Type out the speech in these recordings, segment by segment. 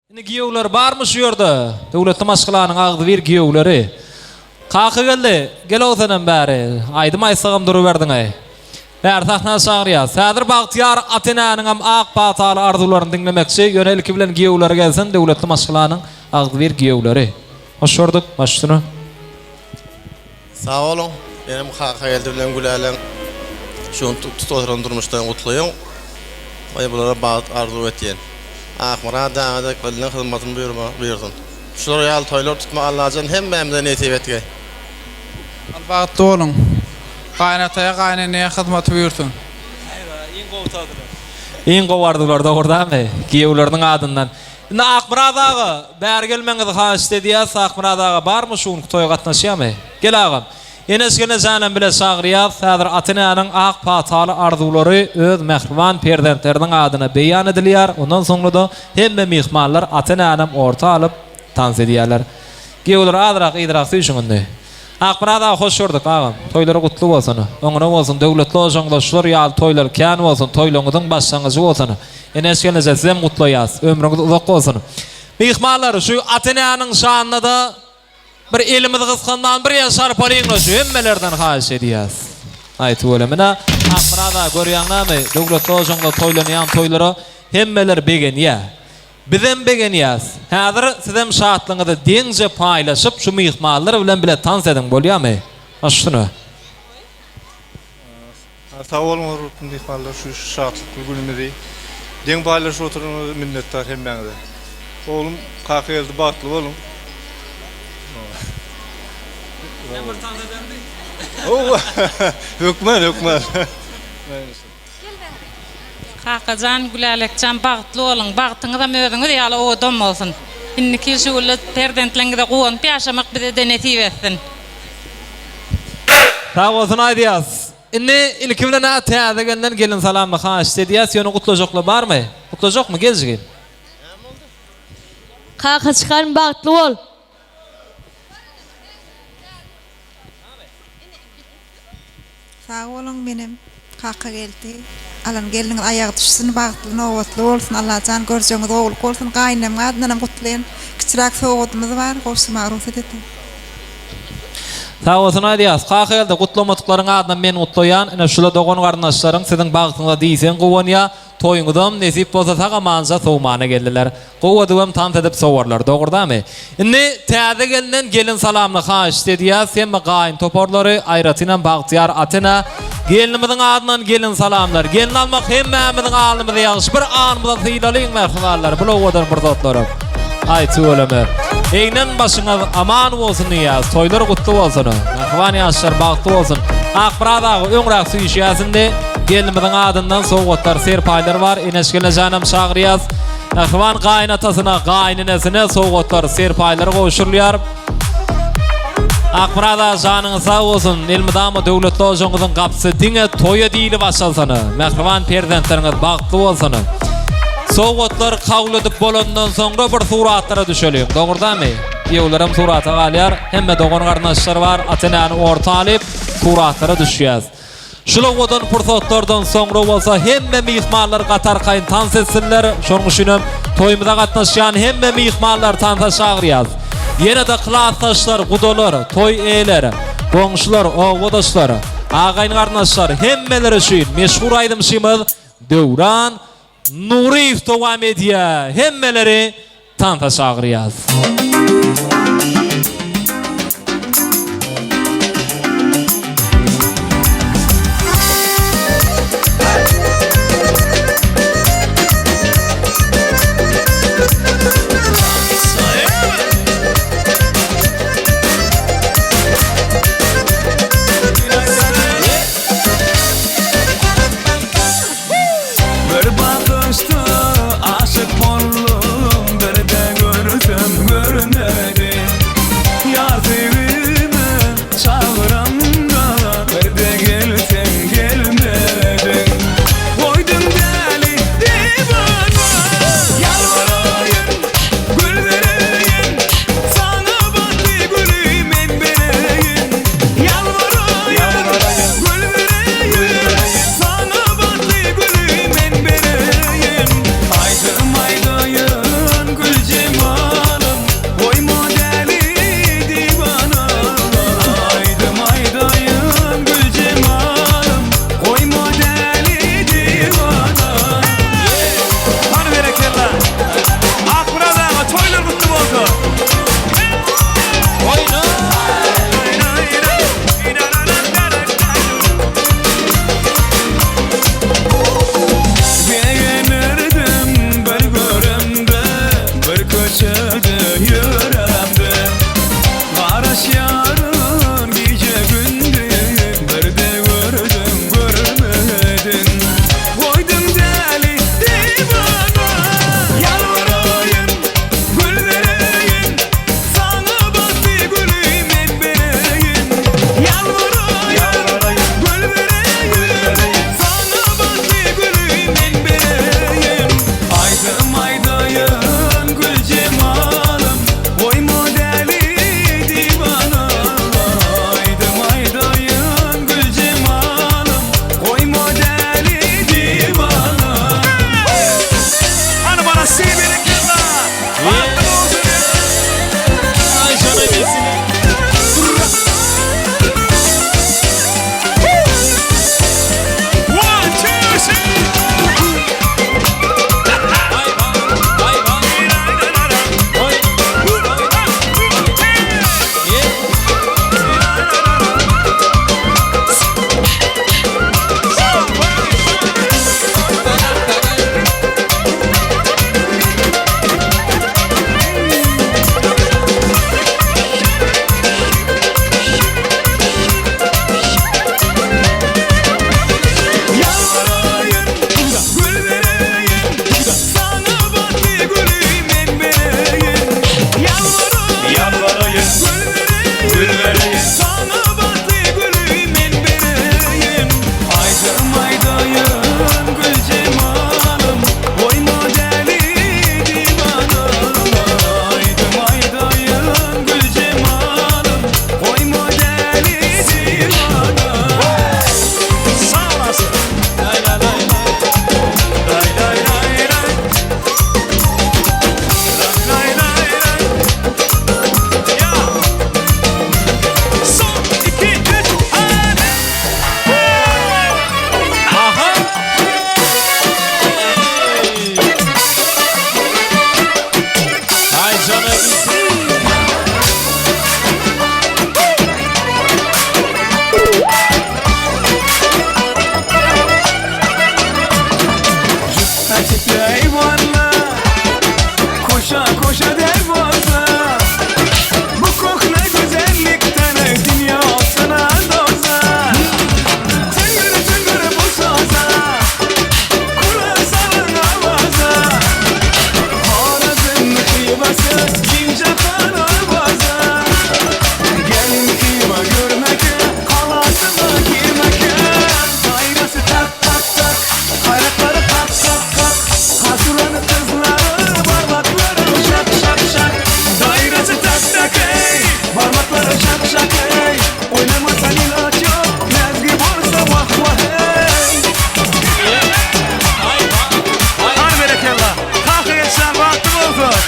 Indi giýewler barmy şu ýerde? Döwletli maşgalanyň agzybir giýewleri. Kakageldi, gel-ow senem bäri. Aýdym aýtsagam duruberdiň-eý. Bäri sahna çagyrýas. Häzir bagtyýar ata-enäniňem ak pataly arzuwlaryny diňlemekçi. Ýöne ilki bilen giýewleri gelsin, döwletli maşgalanyň agzybir giýewleri. Hoş gördük, baş üstüne. Sag boluň. Menem Kakageldi bilen Güläleň şu gün tutup oturan durmuşlaryny gutlaýan. Goý bulara bagt arzuw etýän. Akmyrat aga-da gelniň hyzmatyny buýursyn. Şular ýaly toýlar tutmak Allajan hemmämize nesip etgeý. Al bagtly boluň. Gaýynataýa gaýyneneye hyzmaty buýursyn. Iň gowy arzuwlar. Iň gowy arzuwlar dogrudanmy? Giýewleriniň adyndan. Indi Akmyrat aga, bäri gelmegiňizi haýyşt edýäs. Akmyrat aga barmy şu günki toýa gatnaşýamy? Gel agam. Eneşgene janam bile çagyrýas. Häzir ata-enäniň ak pataly arzuwlary öz mähriban perzentleriniň adyna beýan edilýär. Ondan soňra-da hemme myhmanlar ata-enänem orta alyp tans edýärler. Giýewler azrak yzrak süýşüň indi. Akmyrat aga hoş gördük agam. Toýlary gutly bolsun. Oňuna bolsun döwletli ojagyňyzda şular ýaly toýlar kän bolsun toýlaryňyzyň başlangyjy bolsun. Eneş gelneje sizem gutlaýas. Ömrüňiz uzak bolsun. Myhmanlar şu ata-enäniň şanyna-da bir elimizi gysganman bir el şarpalyňla şu hemmelerden haýyş edýäs. Aý tüweleme ine Akmyrat aga görýäň näme döwletli ojagyňda toýlanýan toýlara hemmeler begenýä. Bizem begenýäs. Häzir sizem şatlygyňyzy deňje paýlaşyp şu myhmanlar bilen bile tans ediň bolýamy? Baş üstüne. Sag boluň hormatly myhmanlar şu şatlykly günümizi deň paýlaşyp oturanyňyza minnetdar hemmäňize. Oglum Kakageldi bagtly boluň. Sen bir tans ederdi. Hökman hökman. Kakajan Gülälekjan bagtly boluň bagtyňyzam özüňiz ýaly owadan bolsun indiki ýyl şu günde perzentleňize guwanyp ýaşamak bizede nesip etsin. Sag bolsun aýdýas. Indi ilki bilen-ä täze gelnen gelin salamyny haýyşt edýäs, ýöne gutlajaklar barmy? Gutlajakmy? Gel jigim. Kaka çykaryn bagtly bol. Sag boluň menem Kakageldi alan gelniňiz aýagy düşsün bagtly nobatly bolsun Allajan görjegiňiz gowulyk bolsun gaýynenemiň adyndanam gutlaýan kiçiräk sowgadymyz bar gowşurmaga rugsat ediň. Sag bolsun aýdýas. Kakageldi gutlamadyklaryň adyndan men gutlaýan. Ine şula dogan garyndaşlaryň siziň bagtyňyza diýseň guwanýa. Toýuňyzam nesip bolsa sag amanja sowmana geldiler. Gowy edibem tans edip sowarlar. Dogurdamy? Indi täze gelnen gelin salamyny haýyşt edýäs. Hemme gaýyn toparlary, aýratynam bagtyýar ata-enä gelnimiziň adyndan gelin salamlar. Gelin almak hemmämiziň alnymyza ýagşy. Bir anymyza sylalyň mähribanlar bul owadan pursatlary. Aý tüweleme. Egnen başyňyz aman bolsun diýýäs. Toýlar gutly bolsun. Mähriban ýaşlar bagtly bolsun. Akmyrat aga öňräk süýşýäs indi. Gelnimiziň adyndan sowgatlar, serpaýlar bar. Eneş gelnejanam çagyrýas. Mähriban gaýynatasyna, gaýynenesine sowgatlar, serpaýlar gowşurylýar. Akmyrat aga janyňyz sag bolsun. Elmydama döwletli ojagyňyzyň gapysy diňe toýa diýlip açylsyn. Mähriban perzentleriňiz bagtly bolsun. Sowgatlar kabul edip bolandan soňra bir suratlara düşeliň. Dogrudanmy? Giýewlerem surata galýar. Hemme dogan-garyndaşlar bar. Ata-enäni orta alyp, suratlara düşýäs. Şul owadan pursatlardan soňra bolsa hemme myhmanlar gaty arkaýyn tans etsinler. Şonuň üçinem toýumyza gatnaşýan hemme myhmanlary tansa çagyrýas. Ýene-de klasdaşlar, gudalar, toý eýeleri, goňşular, obadaşlar, agaýyn-garyndaşlar hemmeler üçin meşhur aýdymçymyz Döwran Nuryýew dowam edýär. Hemmeleri tansa çagyrýas. Bir bakyşda aşyk boldum, birde görsem görmedim. Köçede ýöremde Garaşýaryn gije-gündiz Birde gördüm görmediň Goýduň däli diwana Ýalbaraýyn gül bereýin Saňa bagtly güli men bereýin Ýalbaraýyn gül bereýin Saňa bagtly güli men bereýin Aýdym aýdaýyn gül jemalym Goýma däli diwana Aýdym aýdaýyn gül jemalym Goýma däli diwana Hany bana berekella Bagtly bolsun. Aý jana gitsin. One, two, three. Aý aý aý. Oý. Ye. Ýalbaraýyn, gül bereýin, Saňa bagtly güli men bereýin. Ýalbaraýyn, gül bereýin, Saňa bagtly güli men bereýin. Aýdym aýdaýyn, gül jemalym, Goýma däli diwana. Aýdym aýdaýyn, gül jemalym, Goýma däli diwana. Sag olasyn. Lay lay lay lay. Lay lay lay lay. Lay lay lay. Ya. Son, iki, üç, hadi. Aha. Aý jana gitsin. Açıklı eyvallah Koşa koşa dervaza Bu kokla güzellikten Dünya sana doza Tıngır tıngır bu saza Kulak salın avaza Horazın kıyması Gince avaza Gelin kıyma görmeke Halasına girmeke Dairesi tak tak tak Hayratları tak tak tak Hasuranı kızları Parmakları şak şak şak Dairesi tak tak ey Parmakları şak şak ey Oynamasan ilaç yok Lezgi borsa vah vah hey Aý aý. Har berekella. Kalk gençler bahtı olsun.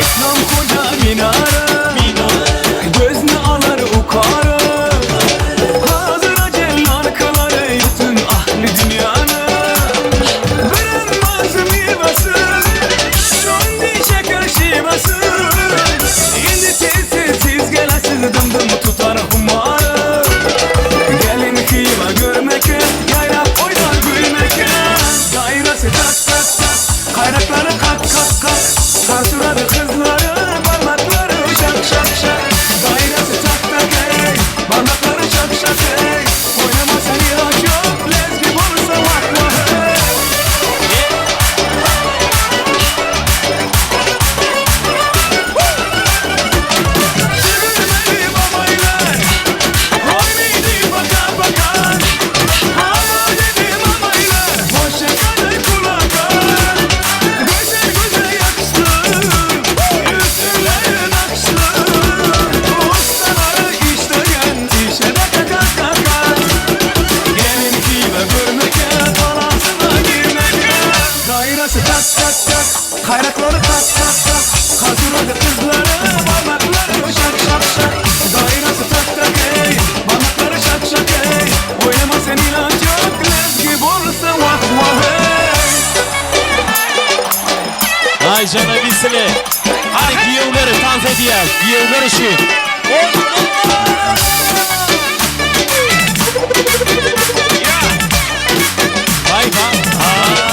İslam koca minare. Gözünü alar ukarı. Hazıra celal kılar bütün ahli dünyanı. Bilinmez meyvesi. Şimdi şeker şivesi. Şimdi tez tez tez gelesiz dım dım tutar humarı. Gelin kıyma görmeke, yaylak oynar gülmeke. Dairesi tak tak tak, kayrakları kat kat kat. Karşıladı kızları, parmakları şak şak şak. Dairesi tak tak hey, parmakları şak şak hey. Oynama sen ilaç yok, lezgi olursa vah vah hey. Çevirmeli babaylar, oynaydı baka baka. Hava dedim amaylar, hoşça kalın kulaka. Güzel güzel yakıştı, üstüne nakışlı. Ustaları işleyen işe de kaka kaka. Gelin kive görmeke, palasına girmeke. Dairesi tak tak tak, kayrakları tak tak tak. Kazıradı kızları, parmakları şak şak şak. Dairesi tak tak ey, parmakları şak şak ey. Oynama sen ilaç yok, lezgi bolsa vah vah hey. Aý jana gitsin. Hany giýewleri tans edýär. Giýewler işi. Aý ba. Aha.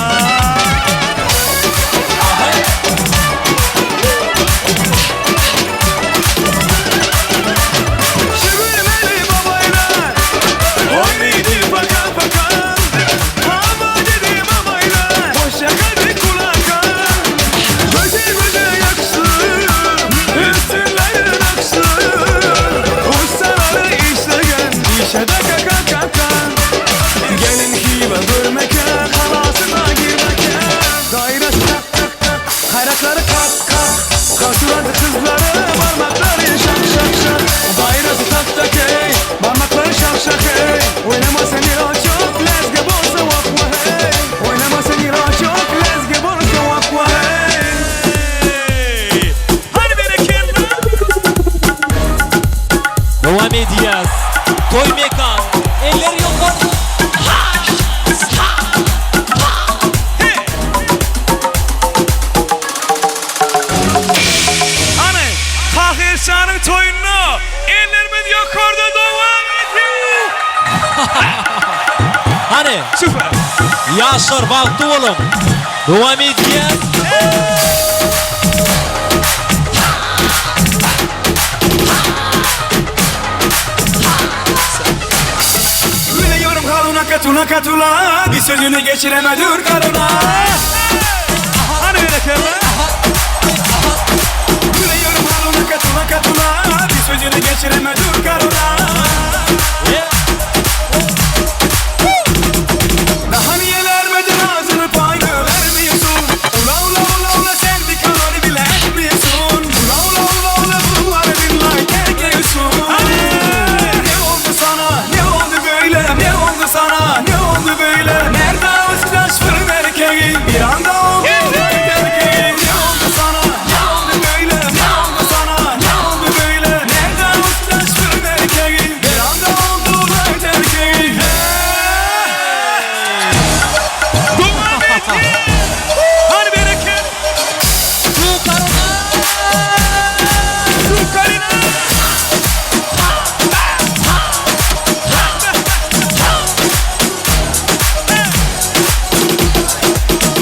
Ayakları kak kak Karşıladı kızları Parmakları şak şak şak Dairesi tak tak hey Parmakları şak şak hey Oynama sen ila çok Lezgi bolsa vakva hey Oynama sen ila çok Lezgi bolsa vakva hey Hani berekella. Dowam edýäs. Toý mekan. Eller ýokary. Ha! Ha! Ha! Hey! Hany, Tahyr şanyň toýunda ellerimiz ýokarda dowam edýär. Hany, Süper. ýaşlar bagtly boluň. Dowam edýäs. Biliyorum karuna katuna katula Bir sözünü geçiremedir karuna Hani berekella Biliyorum karuna katuna katula Bir sözünü geçiremedir karuna Daha niye vermedin ağzını payını vermiyorsun Ula ula ula ula sen bir kalori bile etmiyorsun Ula ula ula ula bunları billahi terkiyorsun Ne oldu sana ne oldu böyle ne oldu sana ne oldu böyle Nerede o taş fırın erkeği bir anda oldu erkeği Ne oldu sana ne oldu böyle ne oldu sana ne oldu böyle Nerede o taş fırın erkeği bir anda oldu erkeği Hani bereket Yukarına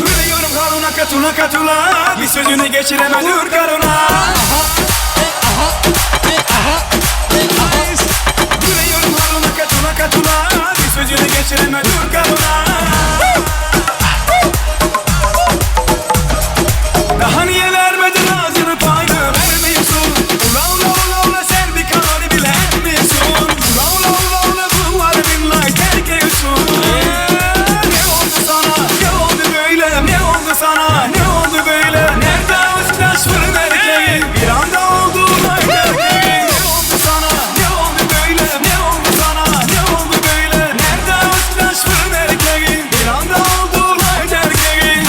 Biliyorum karuna katula katula Bir sözünü geçiremedir karuna Biliyorum karuna katula katula Bir sözünü geçiremedir karuna Daha niye vermedin ağzını payını vermiyorsun Ula ula ula ula sen bir kalori bile etmiyorsun Ula ula ula ula bunları billahi terkiyorsun Ne oldu sana ne oldu böyle ne oldu sana ne oldu böyle Nerede o taş fırın erkeği bir anda oldu ulan erkeği Ne oldu sana ne oldu böyle ne oldu sana ne oldu böyle Nerede o taş fırın erkeği bir anda oldu ulan erkeği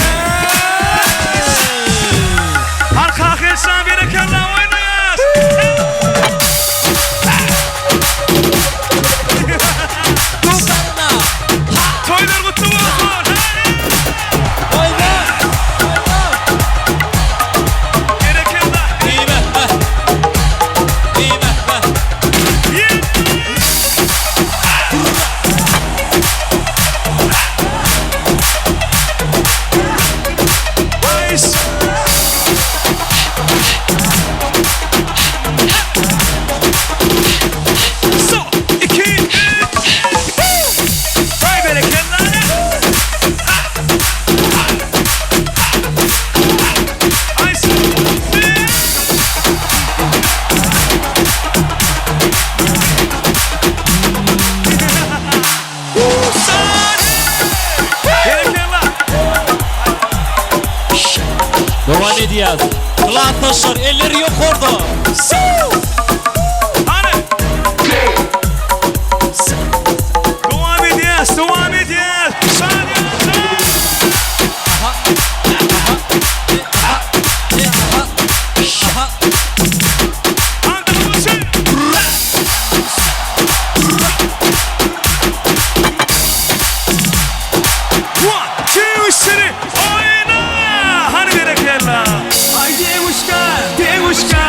Arka arkaya berekella oynayas. Yukarına. Toylar kutlu olsun. Oýna. Oýna. Berekella. Diýme. ha. Diýme. ha. Nice. So, 2, 3. Vay berekella. Nice. Berekella. Dowam edýäs. Klasdaşlar eller ýokarda. Hadi. Devam ediyoruz, devam ediyoruz. Saniye. Aha. Hadi One, two, three, oyna! Hani berekella? Ay devuşka, devuşka.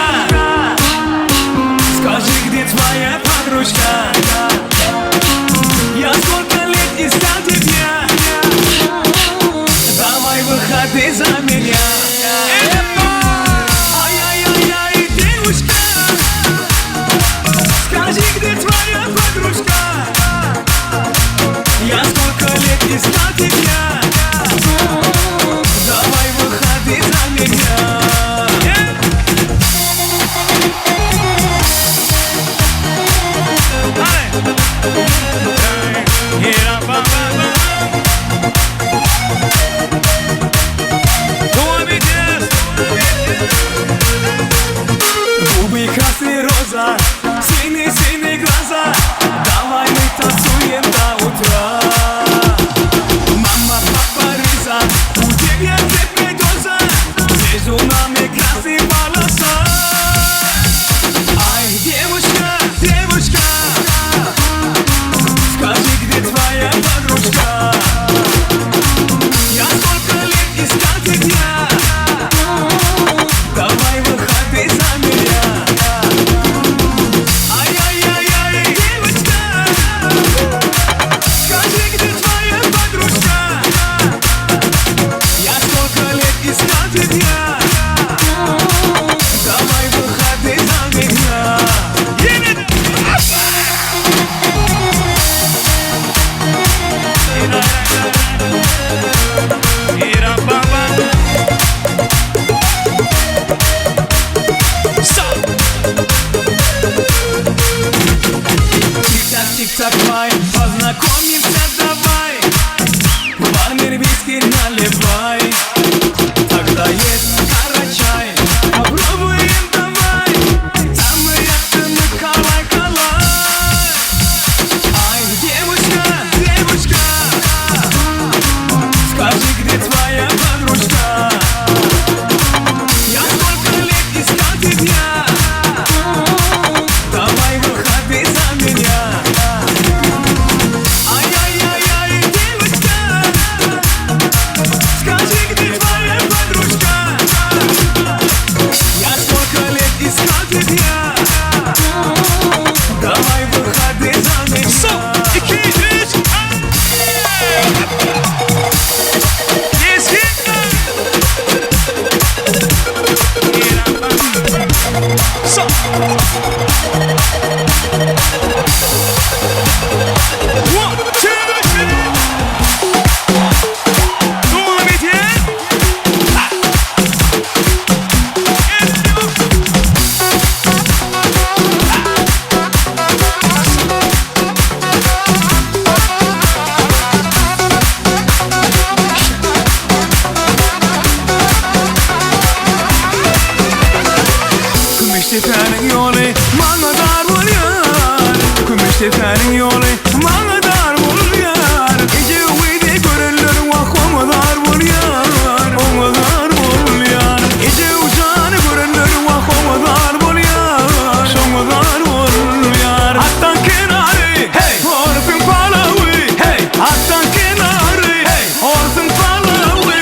Kümüşdepäniň ýoly maňa dar bolýar Kümüşdepäniň ýoly maňa dar bolýar Eje gyzy görenler wah oňa zar bolýar Oňa zar bolýar Eje jany görenler wah oňa zar bolýar Şoňa zar bolýar Atdan kenary hey Orsuň palawy hey Atdan kenary hey Orsuň palawy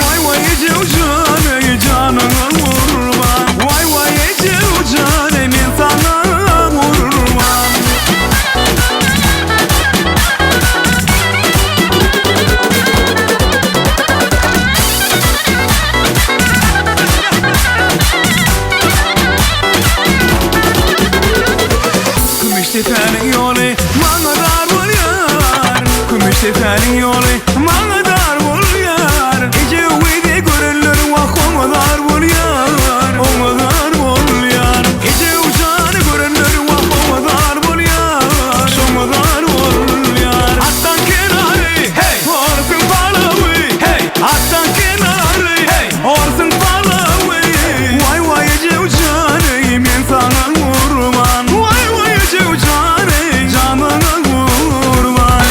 Waý waý eje jan eý janyňa gurban Waý waý eje jan eý men saňa gurban. Kümüşdepäniň ýoly maňa dar bolýar Kümüşdepäniň ýoly maňa dar bolýar Eje gyzy görenler wah oňa zar bolýar Oňa zar bolýar Eje jany görenler wah oňa zar bolýar Şoňa zar bolýar Atdan kenary hey Orsuň palawy hey Atdan kenary hey Orsuň palawy Waý waý eje jan eý men saňa gurban Waý waý eje jan eý janyňa gurban.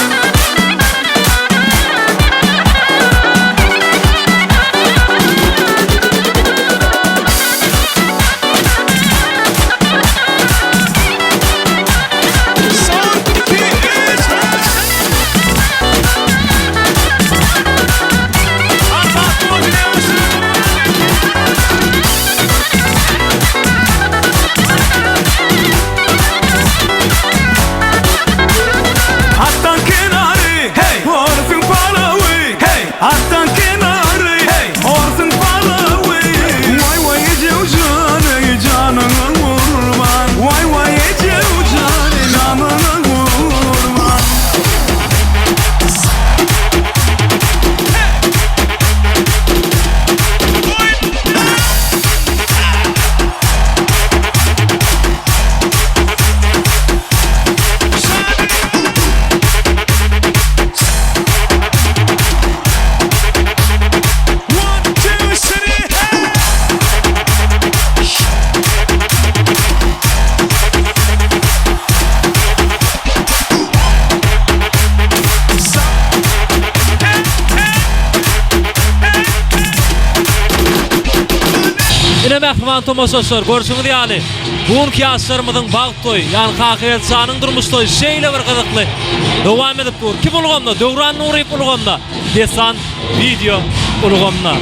Atdan kenary, hey, orsuň palawy, hey, Atdan kenary, hey, orsuň palawy. Waý waý eje jan, eý janyňa gurban. Waý waý eje jan, janyňa gurban. Ine mähriban tomaşaçylar, görşüňiz ýaly, bu günki ýaşlarymyzyň bagt toýy, ýagny Kakageldi janyň durmuş toýy şeýle bir gyzykly dowam edip dur. Kim ulgamda? Döwran Nuryýew ulgamda, Dessan wideo ulgamda.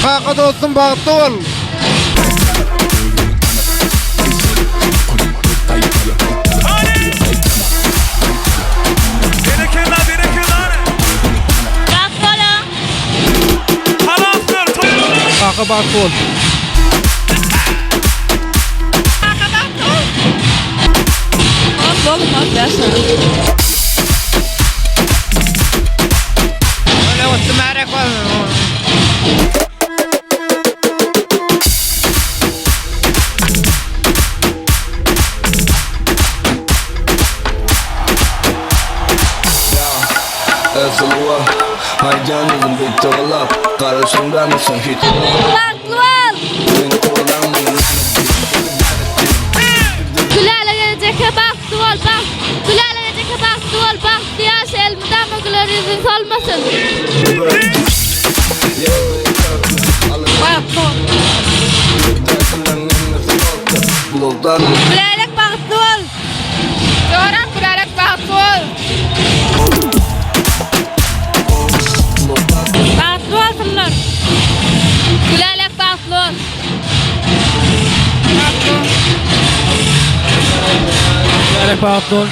Kaka dostum bagtly bol. Berekella berekella. Bagtly boluň. Halaslar Kaka bagtly bol. Kaka bagtly bol. Bagtly boluň, bagtly ýaşaň. Bagtly bol. Gülälek ejeke bagtly bol, bagt. Gülälek ejeke bagtly bol, bagtly ýaşa, elmydama güler ýüzüň solmasyn. Bagtly bol. Gülälek bagtly bol. Joram Gülälek bagtly bol. Bagtly bolsunlar. Gülälek bagtly bol. Gülälek bagtly bol.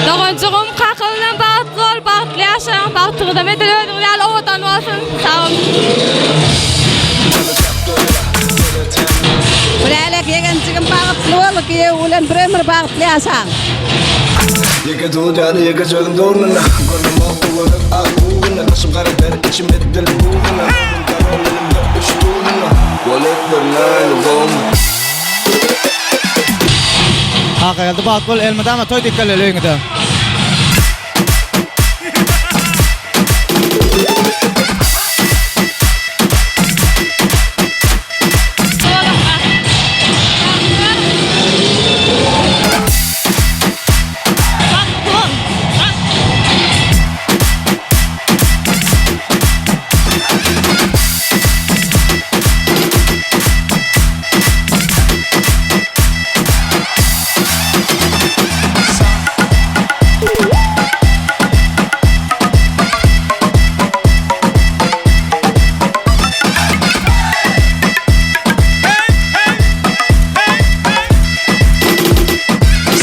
Doganjygym kakam bilen bagtly bol, bagtly ýaşaň, bagtyňyzam edil özüňiz ýaly owadan bolsun. Sag boluň. Gülälek ýegenjigim bagtly bol, giýew bilen bir ömür bagtly ýaşaň. Ýeke dudany ýeke sözüm dogruna Görnüm ok töwerek ak buguna Daşym gara der içim edil buguna Elimde üç duguna Bolup bir naýly gom. Kakageldi bagtly bol elmydama toý dikkeleli öýüňize.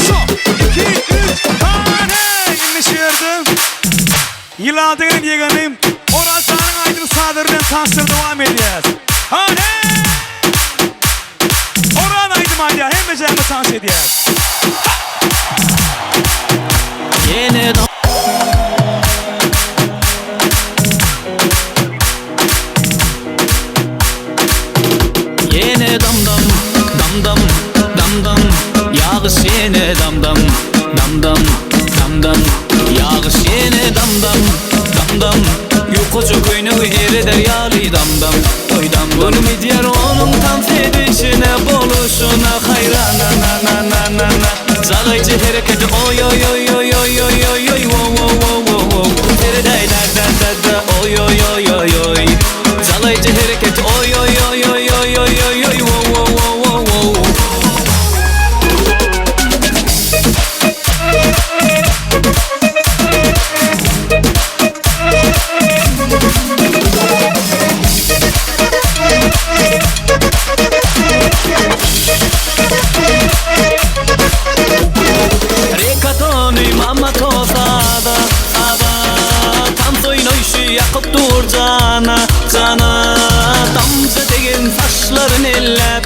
Son, iki, üç, hane! Indi şu ýerde Ýylan degenen ýegenim Oraz janyň aýdym sazlary bilen tanşdyr dowam edýäs. Hane! Oraz aýdym aýdýar, hemmejäňizi tans edýäs. Ha! Ýene dam-dam, dam-dam, dam-dam, Ýagyş ýene dam-dam, dam-dam, dam-dam, Ýagyş ýene dam-dam, dam-dam, Ýukaja köýnegi ereder ýaly dam-dam, Oý dam. Göwnüm edýär onuň tans edişine, Boluşyna haýran-na-na-na-na-na-na, Jalaýjy hereketi oý-oý-oý-oý-oý-oý-oý-oý, Wo-wo-wo-wo-wo, Seredäý-dä-dä-dä-dä, oý-oý-oý-oý-oý. Jalaýjy hereketi oý oý oý oý oý oý oý oý wo wo wo wo wo. Rekatony mama tosada sada Tans oýnaýşy ýakyp dur jana jana Damja degen saçlaryn elläp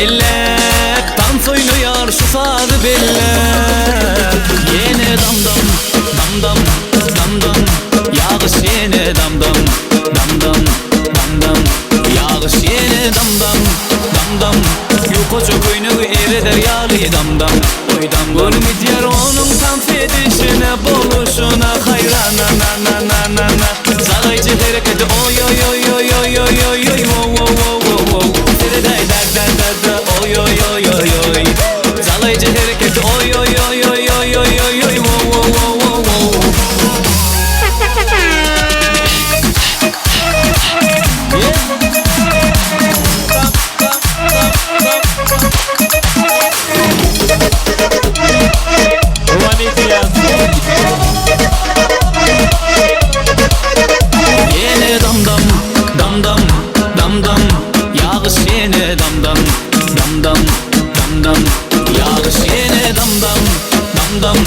elläp Tans oýnaýar şu sazy belläp Ýene dam dam dam dam dam dam Ýagyş ýene dam dam dam dam dam dam Ýagyş ýene dam dam dam dam Ýukaja köýnegi ereder ýaly dam dam Oý dam Göwnüm gidýär onuň tans edişine Boluşyna haýrana na na na na na Jalaýjy hereketi oý oý oý oý oý oý oý oý wo wo wo wo wo Seredäý dä dä dä dä oý oý oý oý oý Jalaýjy hereketi oý oý oý oý oý oý oý oý wo wo wo wo wo. Ýene dam-dam, dam-dam, dam-dam, Ýagyş ýene dam-dam, dam-dam, dam-dam, Ýagyş ýene dam-dam, dam-dam,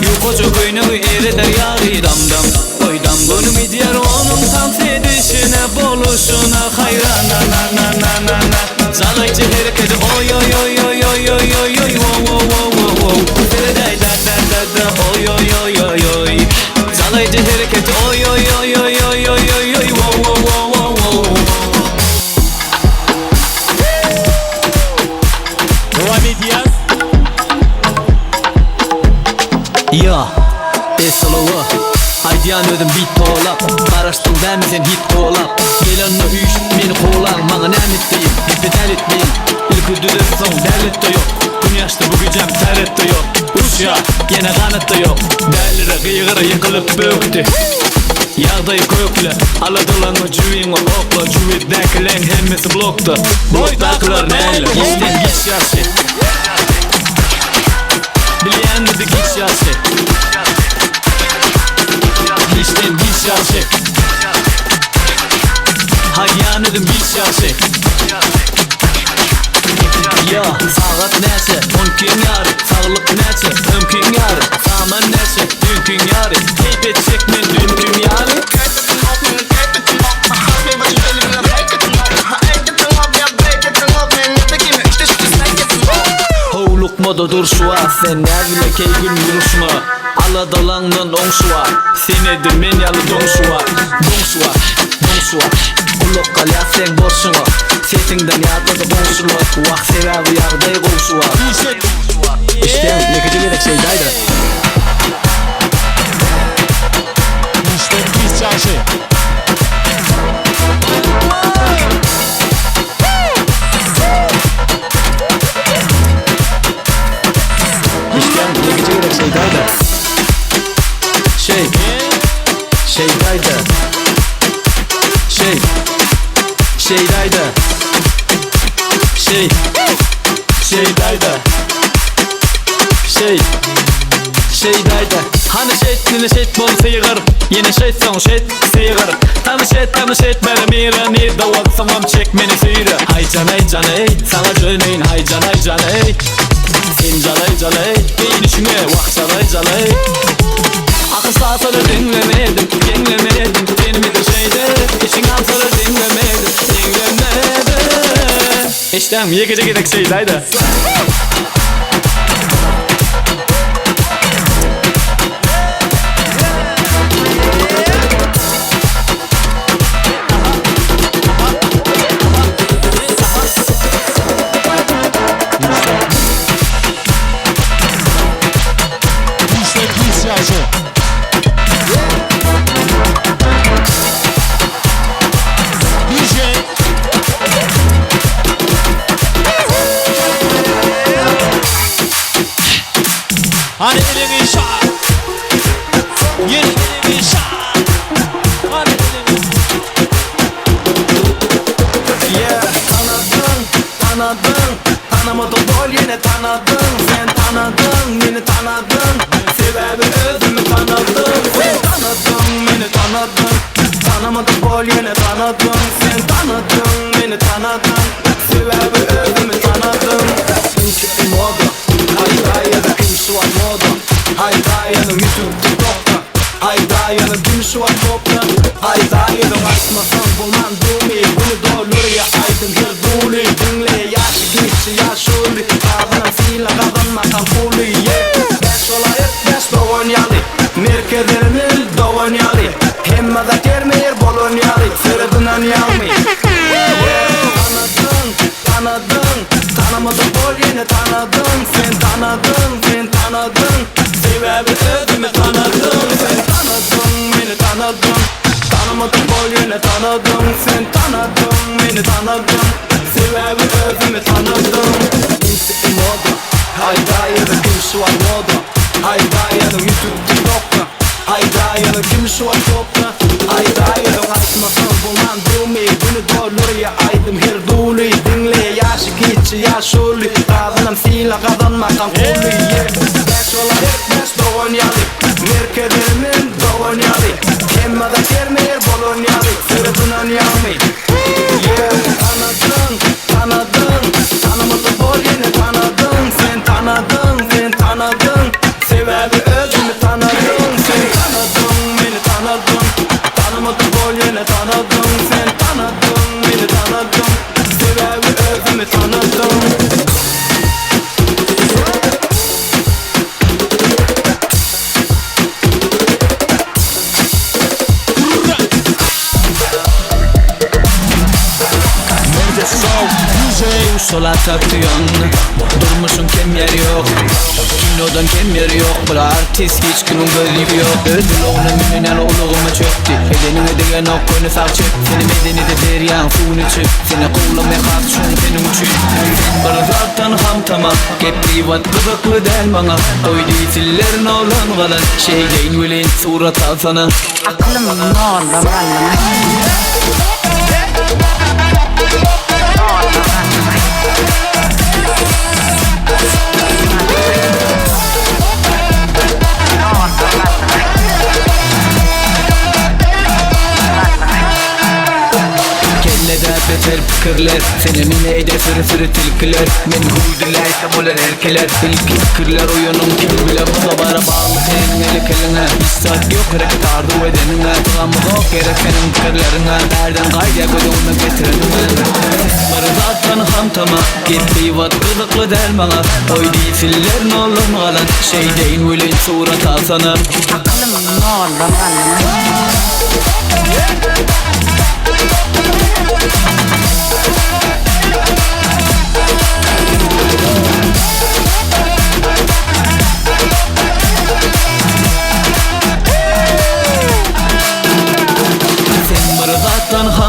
Ýukaja köýnegi ereder ýaly dam-dam, Oý dam. Göwnüm gidýär onuň tans edişine, Boluşyna haýran na-na-na-na-na-na, Jalaýjy herekedi oý-oý-oý-oý-oý-oý-oý-oý, wo-wo-wo-wo-wo, Seredäý dä-dä-dä-dä oý-oý-oý-oý-oý, Jalaýjy hereketi oý-oý-oý-oý-oý-oý-oý, wo-wo-wo-wo-wo. Dowam edýäs. Ýa, SLO, Aýdýan özüm bit tolap, Garaşdyň dämi sen hit kolap, Gelenine üýşüp meni kowlaň, Maňa näme et diýip, gepe däl etmeýin, Ilki düzet soň dälet-de ýok, Gün ýaşdy bu gijäm täret-de ýok, Uçýa, ýene ganat-da ýok, Dälire gygyra ýykylyp bökdi. Ýagdaý kökle, aladalanma jübiňe okla, Jübidäkileň hemmesi blokda, Blokdakylar näle, Giçden giç ýagşy. Bilýänmidi giç ýagşy. Giçden giç ýagşy. Haýýan edim giç ýagşy. Ýa, sagat näçe, on ikiň ýary, Saglyk näçe, öňkiň ýary, Saman näçe, düýnkiň ýary, Keýp etjek men düýnkim ýaly. Howlukmada dur şu wagt sen Näbile keý gün duruşyňa Aladalaňdan oňşuwa Sen edil men ýaly doňşuwa Doňşuwa, doňşuwa Gulak galýas seň bolşuňa Sesiňden ýatlady goňşular Wah sebäbi ýagdaý gowşuwa. Işdäň ýekeje gezek şeýdäýdä. Müşdek pis çaşy. Işdäň ýekeje gezek şeýdäýdä. Şeý. Şeýdäýdä. Şeý. Şeýdäýdä. Şeý. Şeýdäýdä. Şeý. Şeýdäýdä. Hany şeýt, ýene şeýt bol sygyr. Ýene şeýtseň şeýt, sygyr. Tanyş et, tanyş et meni mire, nirde bolsaňam çek meni süýre. Haý janaý janaý, saňa döneýin, haý janaý janaý. Sen jalaý jalaý, geýnişiňe wah jalaý jalaý. Akyl salsalar diňlemedim, geňlemedim, Tenimidir şeýdip, içiň alsalar diňlemedim, geňlemedim. Eşdäňmi, ýekeje gezek şeýdäýdä. Müşdek pis çaşy. DJ. Hany eliňi şa. Ýene eliňi şa. Hany eliňi. Yeah, tanadyň, tanadyň, tanamadyk bol ýene tanadyň. Sen tanadyň, meni tanadyň, sebäbi özümi tanadym. Sen tanadyň, meni tanadyň, tanamadyk bol ýene tanadyň. Sen tanadyň, meni tanadyň, sebäbi özümi tanadym. Kimki moda, haýda ýa-da kim şu wagt moda. Haýda ýa-da YouTube, TikTokda, haýda ýa-da kim şu wagt topda. Haýda ýa-da aýtmasaň bolman dumy, güni dolurýa aýdym her duly. Diňle ýaşy kiçi ýaşuly, gazanan sylag gazanmasaň puly. Yeah, bäş welaýat bäş dogan ýaly, merkezlerimiz dogan ýaly. Hemme zat ýerme-ýer bolan ýaly, seredin ýalmy. Yeah, tanadyň, tanadyň, tanamadyk bol ýene tanadyň. Sen tanadyň, sen tanadyň, sebäbi özümi tanadym. Sen tanadyň, meni tanadyň, tanamadyk bol ýene tanadyň. Sen tanadyň, meni tanadyň, sebäbi özümi tanadym. Insi moda, haýda ýa-da kim şu wagt moda. Haýda ýa-da YouTube, TikTokda, haýda ýa-da kim şu wagt topda. Haýda ýa-da aýtmasaň bolman dumy, güni dolurýa aýdym her duly. Diňle ýaşy kiçi ýaşuly, gazanan sylag gazanmasaň puly. Yeah, bäş welaýat bäş dogan ýaly, merkezlerimiz dogan ýaly. Hemme zat ýerme-ýer bolan ýaly, seredin ýalmy. Yeah, tanadyň, tanadyň, tanamadyk bol ýene tanadyň. Sen tanadyň, sen tanadyň, sebäbi özümi tanadym. Sen tanadyň, meni tanadyň, tanamadyk bol ýene tanadyň. Sen tanadyň, meni tanadyň, sebäbi özümi tanadym. Sola takýan Durmuşyň kem ýeri ýok Kinodan kem ýeri ýok Bir artist hiç kimiň gözi ýok Öz ulagyna münen ýaly ulagyma çökdi Edeniňe degenok göni sag çep Seni medenide derýaň suwuny içip Seni gowlamay has çuň seniň üçin Sen bir zatdan hamtama Gep gybat gyzykly däl maňa Goý diýsinler nolan galan Şeýleýin welin surat alsana Aklym noldan galdymy? Kellede beter pikirler Seni meni eder sürü sürü tilkiler Men hüwdüläýsem olar erkeler Ilki pikirler oýanyň kim biler Bu dabara bagly seniň eli keliňe Hiç zat ýok hereket arzuw edeniňe Pygamyzok gerek seniň pikirleriňe Bärden gaýdýa göz öňüme getireniňe Bir zatdan hamtama Gep gybat gyzykly däl maňa Goý diýsinler nollan galan Şeýdeýin welin surat alsana Aklym noldan galdymy?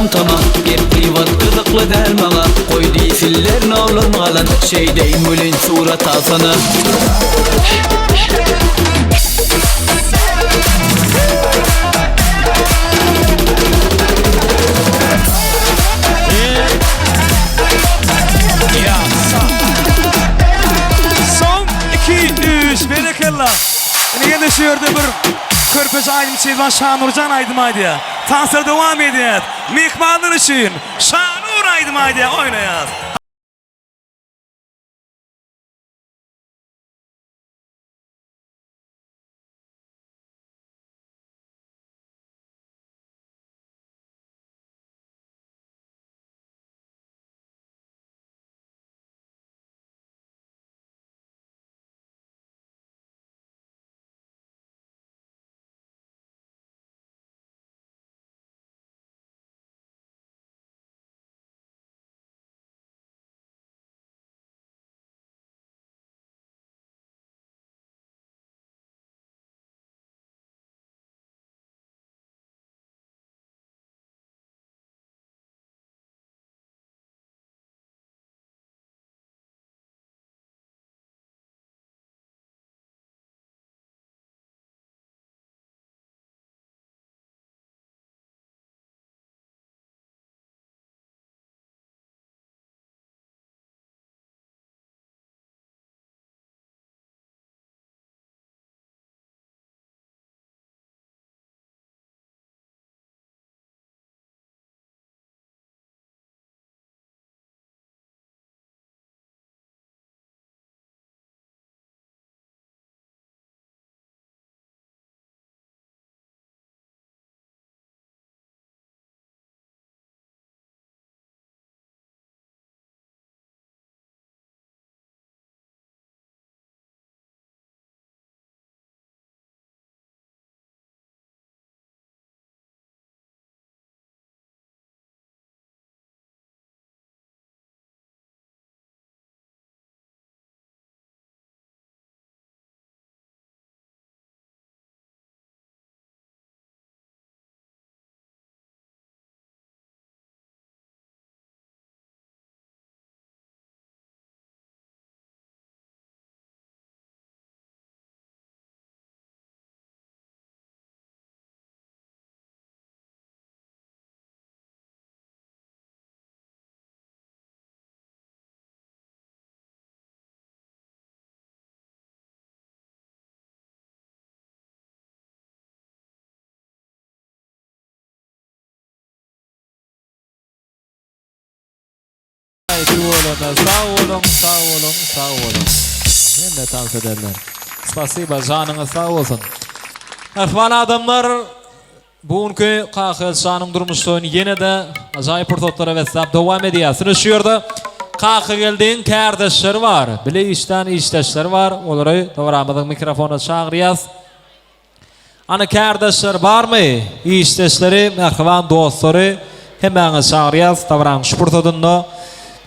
galan tama Gep gybat gyzykly däl maňa Goý diýsinler nollan galan Şeýdeýin welin surat alsana. Son 2 3 berekella. Ine ýene şu ýerde bir körpeje aýdymçymyz bar Şanurjan aýdym aýdýar. Tanslar dowam edýär. Myhmanlar üçin Şanur aýdym aýdýar oýnaýas. Tüweleme sag boluň sag boluň sag boluň. Hemme tans ederler. Spasiba janyňyz sag bolsun. Mähriban adamlar bu günki Kakageldi şanyň durmuş toýuny ýene-de ajaýyp pursatlara besläp dowam edýäs. Ine şu ýerde Kakageldiň kärdeşleri bar, bile işlän işdeşleri bar. Olary dabaramyzyň mikrofonyna çagyrýas. Ana kärdeşler barmy? Işdeşleri, mähriban dostlary hemmäňizi çagyrýas dabaranyň şu pursadynda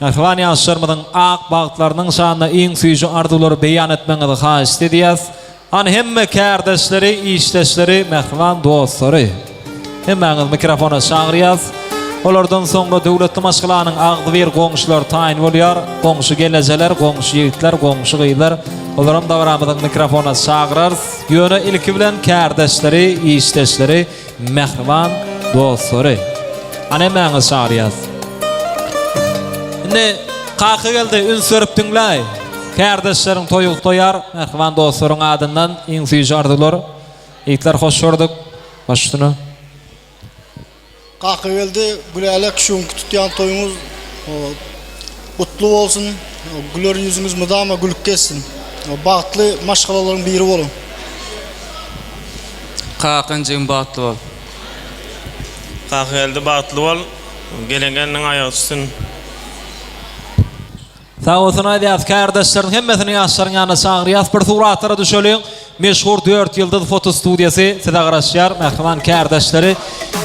mähriban ýaşlarymyzyň ak bagtlarynyň şanyna iň süýji arzuwlary beýan etmegiňizi haýyşt edýäs. Hany hemme kärdeşleri, işdeşleri, mähriban dostlary. Hemmäňizi mikrofona çagyrýas. Olardan soňra döwletli maşgalanyň agzybir goňşulary taýyn bolýar. Goňşy gelnejeler, goňşy ýigitler, goňşy gyzlar. Olaram dabaramyzyň mikrofona çagyrarys. Ýöne ilki bilen kärdeşleri, işdeşleri, mähriban dostlary. Hany hemmäňizi çagyrýas. Indi Kakageldi üns berip diňläý. Kärdeşleriň toýy gutlaýar. Mähriban dostlaryň adyndan iň süýji arzuwlar. Ýigitler hoş gördük. Baş üstüne. Kakageldi Gülälek şu günki tutýan toýuňyz gutly bolsun güler ýüzüňiz mydama gülüp gezsin bagtly maşgalalaryň biri boluň. Kakan jigim bagtly bol. Kakageldi bagtly bol gelen gelniň aýagy düşsün. Sag bolsun aýdýas kärdeşleriň hemmesini ýaşlaryň ýanyna çagyrýas bir suratlara düşeliň meşhur Dört ýyldyz foto studiýasy size garaşýar mähriban kärdeşleri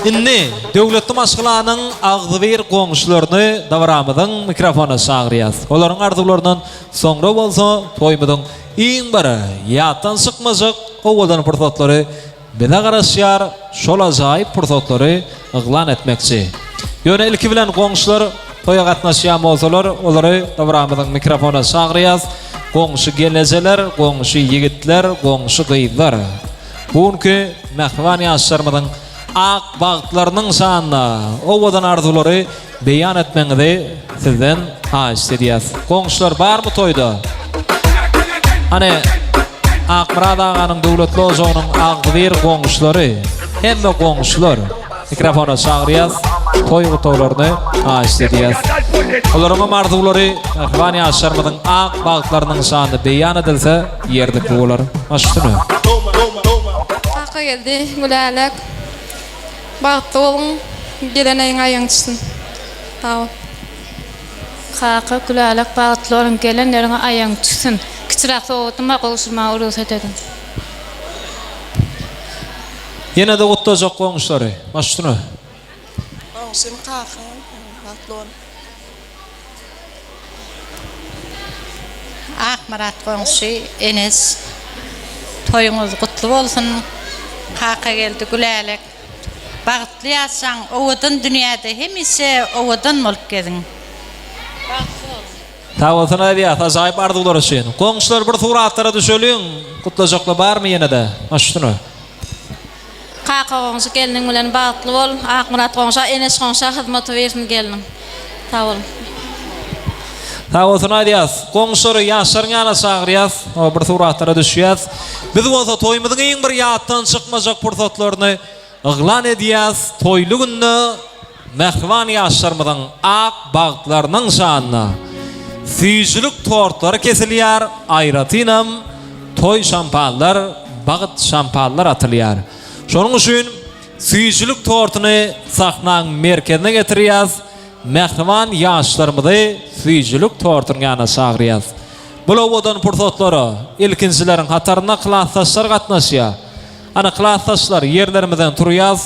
indi döwletli maşgalanyň agzybir goňşularyny dabaramyzyň mikrofonyna çagyrýas olaryň arzuwlaryndan soňra bolsa toýumyzyň iň bir ýatdan çykmajak owadan pursatlary. bize garaşýar, şol ajaýyp pursatlary yglan etmekçi. Ýöne ilki bilen goňşular toýa gatnaşýan bolsalar, olary dabramyzyň mikrofona çagyrýas. Goňşy gelnejeler, goňşy ýigitler, goňşy gyzlar. Bu günki mähriban ýaşlarymyzyň ak bagtlarynyň şanyna owadan arzuwlary beýan etmegiňizi sizden haýyşt edýäs. Goňşular barmy toýda? Hany Akmyrat aganyň döwletli ojagynyň agzybir goňşulary, hemme goňşular mikrofona çagyrýas, toý gutaglaryny haýyşt edýäs. Olaryň hem arzuwlary mähriban ýaşlarymyzyň ak bagtlarynyň şanyna beýan edilse ýerlikli bolar. Baş üstüne. Kakageldi Gülälek Bagtly boluň gelen aýyň aýagyň düşsün sag bol. Kaka Gülälek bagtly boluň gelen ýeriňe aýagyň düşsün. Kiçiräk sowgatym bar gowşurmaga rugsat ediň. Ýene-de gutlajak goňşulary. Baş üstüne. Goňşym kaka bagtly bol. Akmyrat goňşy Eneş toýuňyz gutly bolsun Kakageldi Gülälek bagtly ýaşaň owadan dünýäde hemişe owadan bolup geziň bagtly boluň. Sag bolsun aýdýas ajaýyp arzuwlar üçin. Goňşular bir suratlara düşeliň gutlajaklar barmy ýenede baş üstüne. Kaka goňşy gelniň bilen bagtly bol Akmyrat goňşa Eneş goňşa hyzmaty bersin gelniň sag boluň. Sag bolsun aýdýas. Goňşulary ýaşlaryň ýanyna çagyrýas. Bir suratlara düşýäs. Biz bolsa toýumyzyň iň bir ýatdan çykmajak pursatlaryny yglan edýäs. Toýly günde Mähriban ýaşlarymyzyň ak bagtlarynyň şanyna süýjülik tortlary kesilýär, aýratynam toý şampanlar, bagt şampanlar atylýar. Şonuň üçin süýjülik tortuny sahnaň merkezine getirýäs, mähriban ýaşlarymyzy süýjülik tortunyň ýanyna çagyrýas. Bu owadan pursatlara ilkinjileriň hatarynda klasdaşlar gatnaşýar. Ana, klasdaşlar, ýerlerimizden turýas,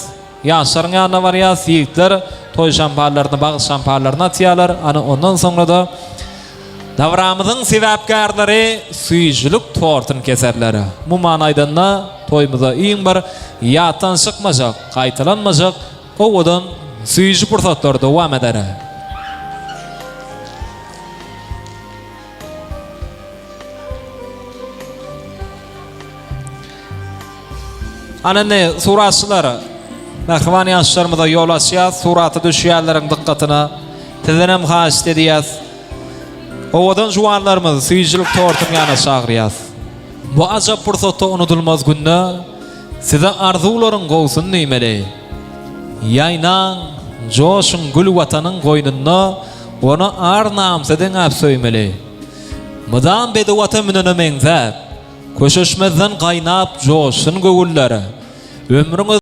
Ýaşlaryň ýanyna barýas, ýigitler toý şampanlaryny, bagt şampanlaryny atýarlar. Ana, ondan soňra-da dabramyzyň sebäpkärleri süýjülik tortuny keserler. Umuman aýdanda, toýumyza iň bir ýatdan çykmajak, gaýtalanmajak owadan süýji pursatlar dowam eder. Ana indi suratçylar, mähriban ýaşlarymyza ýol açýas, surata düşýänleriň dykgatyna sizdenem haýyşt edýäs. Owadan juwanlarymyzy süýjülik tortuň ýanyna çagyrýas. Bu ajap pursatda unudylmaz günde size arzuwlaryň gowsun diýmeli. Ýaýnaň, joşuň gül Watanyň goýnunda ony ar-namysa deňäp söýmeli. Mydam bedew ata münene meňzäp, Köşeşmezden gaýnap joşsun göwünler. Ömrüňiz.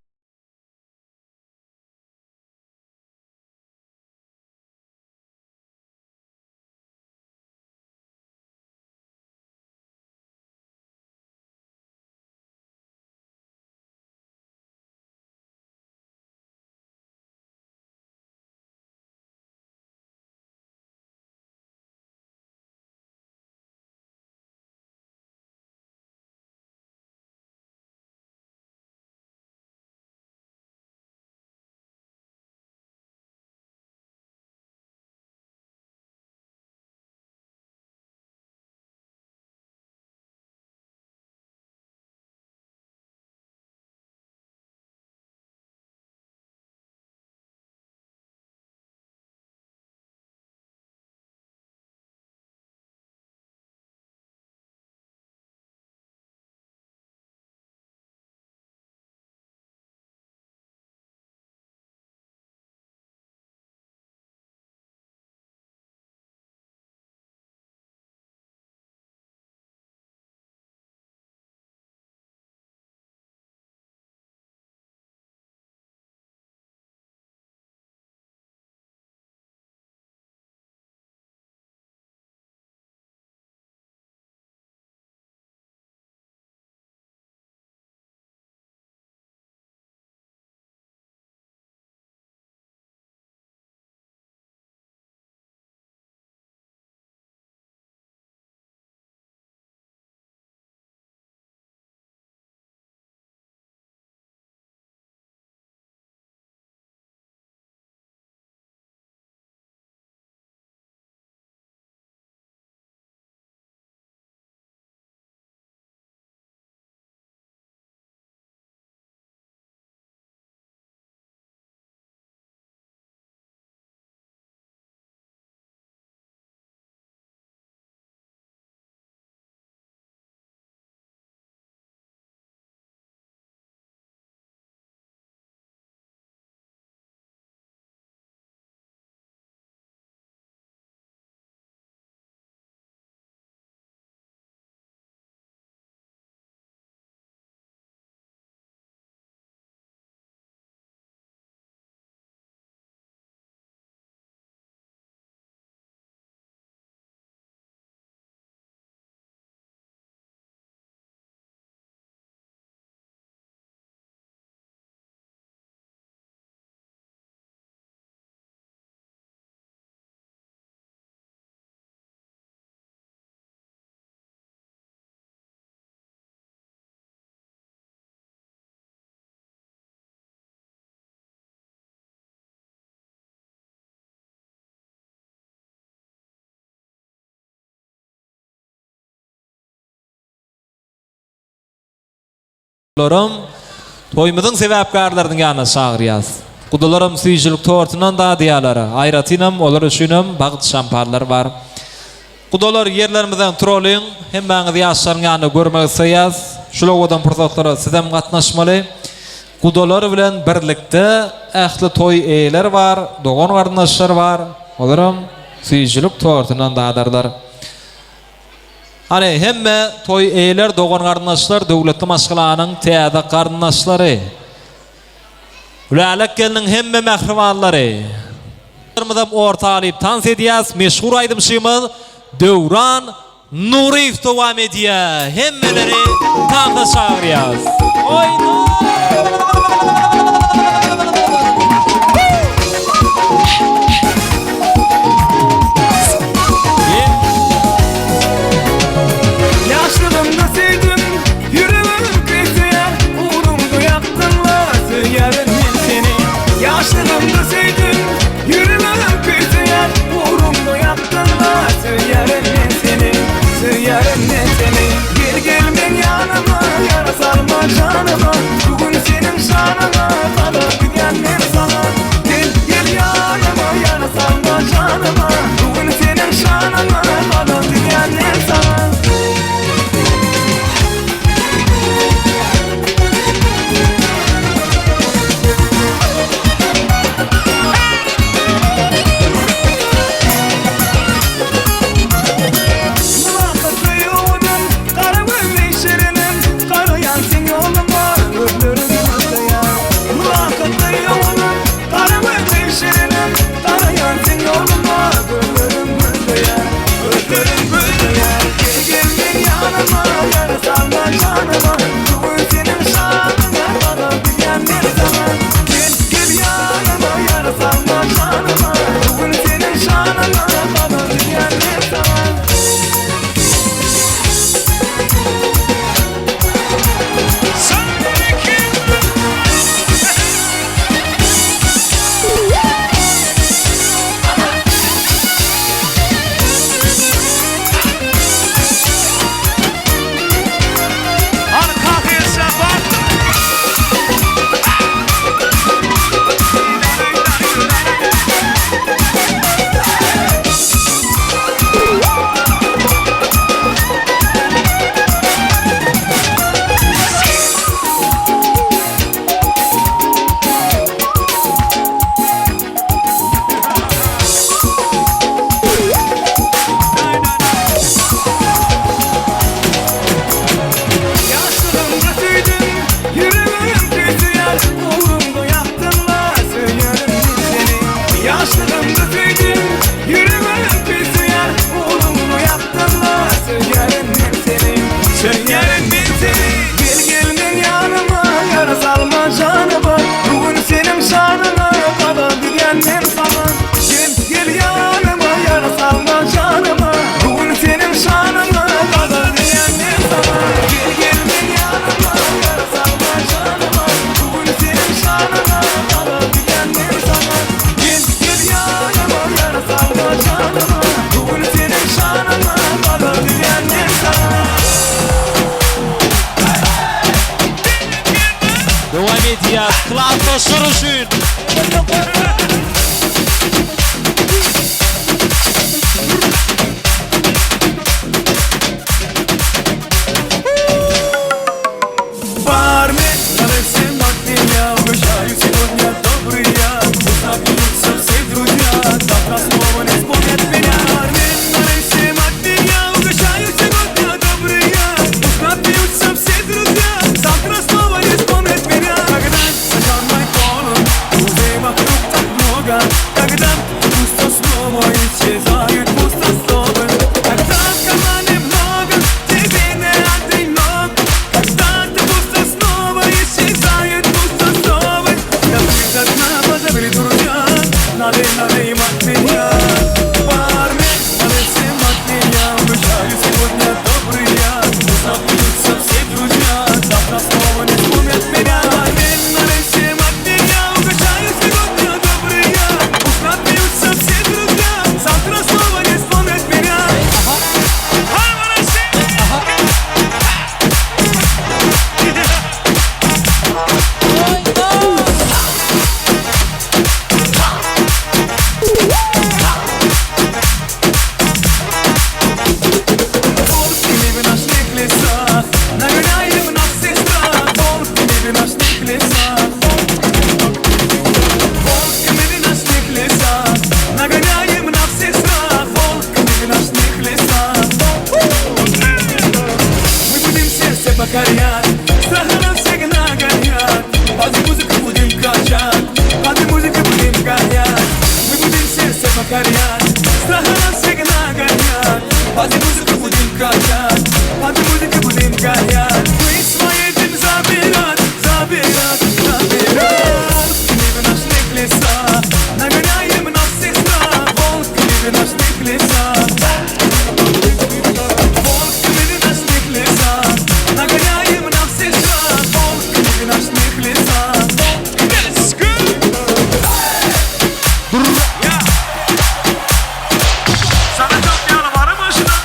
Gudalaram toýumyzyň sebäpkärleriniň ýanyna çagyrýas. Gudalaram süýjülik tortundan dadýarlar. Aýratynam olar üçinem bagt şampanlar bar. Gudalar ýerlerimizden turalyň. Hemmäňizi ýaşlaryň ýanynda görmek isleýäs. Şul owadan pursatlara sizem gatnaşmaly. Gudalar bilen birlikde ähli toý eýeleri bar, dogan-garyndaşlar bar. Olaram süýjülik tortundan dadarlar. Hany, hemme toý eýeler, dogan-garyndaşlar, döwletli maşgalanyň täze garyndaşlary. Gülälek gelniň hemme mähribanlary. Ymyzam orta alyp tans edýäs, meşhur aýdymçymyz Döwran Nuryýew dowam edýär. Hemmeleri tansa çagyrýas. Oýna! Ýaşlygymda söýdüm, ýüregim küýseýär, Ugrumda ýakdyňla, söýýärin men seni. Ýaşlygymda söýdüm, ýüregim küýseýär, Ugrumda ýakdyňla, söýýärin men seni, Söýýärin men seni. Gel gel meň ýanyma, ýara salma janyma, Bu gün seniň şanyňa, galyp gidýän men saňa. Gel gel ýanyma, ýara salma janyma, Bu gün seniň şanyňa, galyp gidýän men saňa. Mylakatly owadan, gara gözli şirinim, Garaýan seň ýoluňa, gözlerim gözleýär. Mylakatly owadan, gara gözli şirinim, Garaýan seň ýoluňa, gözlerim gözleýär. Gözlerim gözleýär. Gel gel meň ýanyma, ýara salma janyma, Bu gün seniň şanyňa, galyp gidýän men saňa. Gel gel ýanyma, ýara salma janyma, Bu gün seniň şanyňa, galyp gidýän men saňa. Ýaşlygymda söýdüm, ýüregim küýseýär, Ugrumda ýakdyňla, söýýärin men seni. Ýaşlygymda söýdüm, ýüregim küýseýär, Ugrumda ýakdyňla, söýýärin men seni. Söýýärin men seni. Gel gel meň ýanyma, ýara salma janyma, Bu gün seniň şanyňa, galyp gidýän men saňa. Gel gel ýanyma, ýara salma janyma, Bu gün seniň şanyňa, galyp gidýän men saňa. Gel gel meň ýanyma, ýara salma janyma, Bu gün seniň şanyňa, galyp gidýän men saňa. Gel gel ýanyma, ýara salma janyma, Bu gün seniň şanyňa, galyp gidýän men saňa. Dowam edýär klasdaşlar üçin. Парни, совсем от меня Угощаю сегодня добрый я Пусть напьются все друзья Завтра снова не вспомнят меня Парни, совсем от меня Угощаю сегодня добрый я Пусть напьются все друзья Завтра снова не вспомнят меня Когда зажжен мой полон Друзей вокруг так много. покорят Страха нас всех нагонят Под музыку будем качать Под музыку будем гонять Мы будем сердце покорять Страха нас всех нагонят Под музыку будем качать Под музыку будем гонять Мы свои дым забирать Забирать, забирать Волк в ночных лесах Нагоняем нас всех страх Волк в ночных лесах Волк в ночных лесах Нагоняем на всех страх Волк в ночных лесах Let's go! Ya! Sana çok yalvarmıştım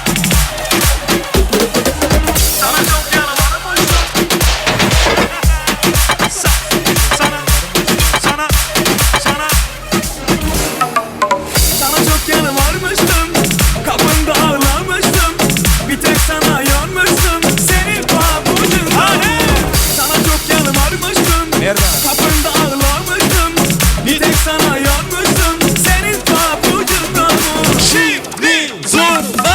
Sana çok yalvarmıştım Sa- Sana, sana, sana Sana çok yalvarmıştım Kapında ağlamıştım Bir tek sana yanmıştım Senin pabucundan Sana çok yalvarmıştım Kapında ağlamıştım Bir tek sana yanmıştım Senin pabucundan Şimdi zurna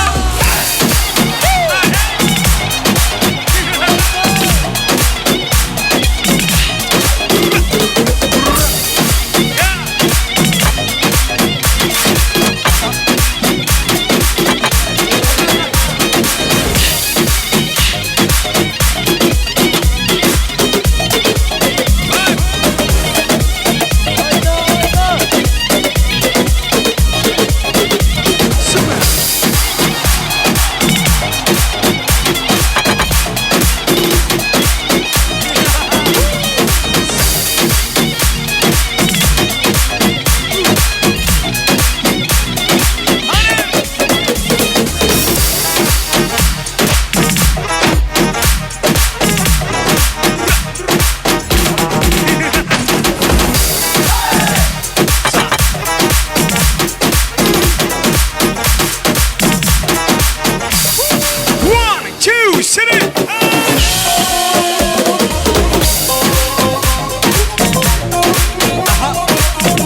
One, two, three.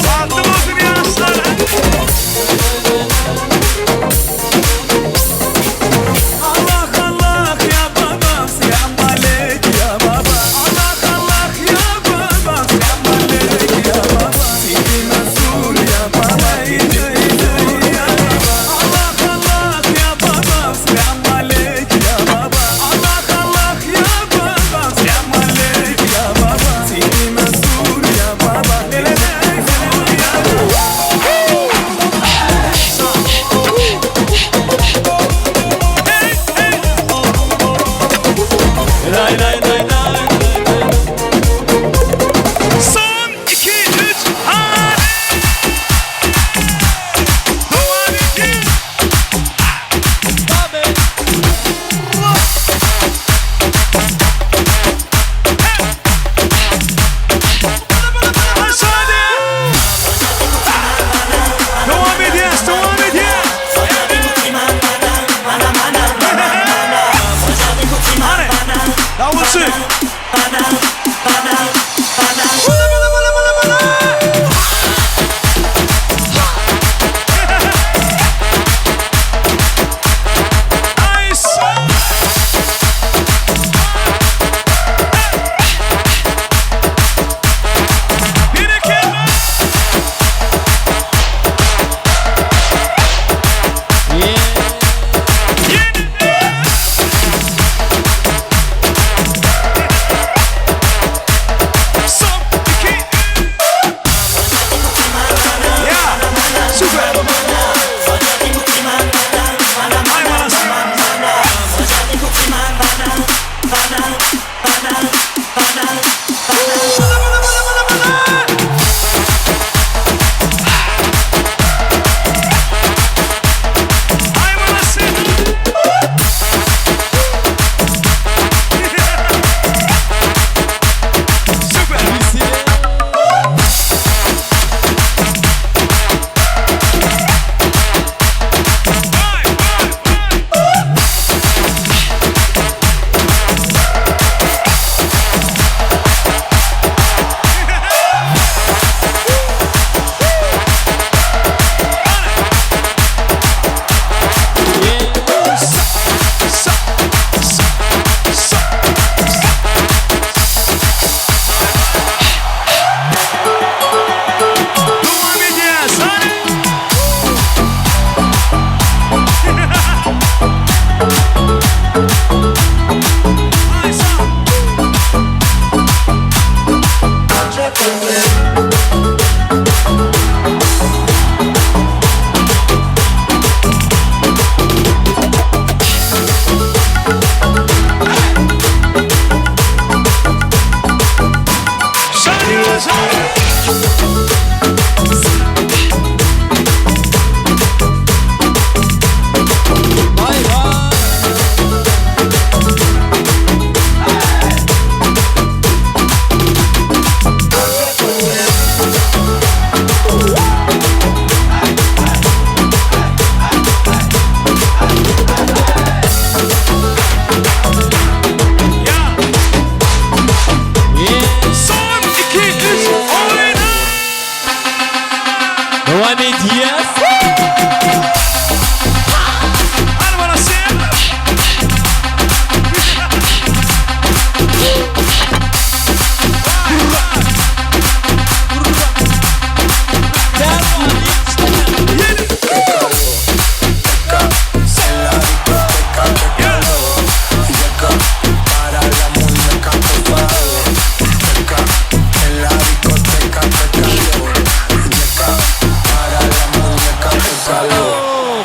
Bagtly bolsun ýaşlar. Allah Allah ya babam selam aleyk ya baba. Allah Allah ya babam selam aleyk ya baba. Sidi Mansur ya baba ya baba. Allah Allah ya babam selam aleyk ya baba. Allah Allah ya babam selam aleyk ya baba. Sidi Mansur ya baba. Le le le ya baba. Lay lay lay lay. Son 2 3 hadi. Devam edin. Aşağıda. Devam ediyoruz, devam ediyoruz. Hadi. Davulcu. Bala, bala, bala, bala, bala. Nice. Bir iki.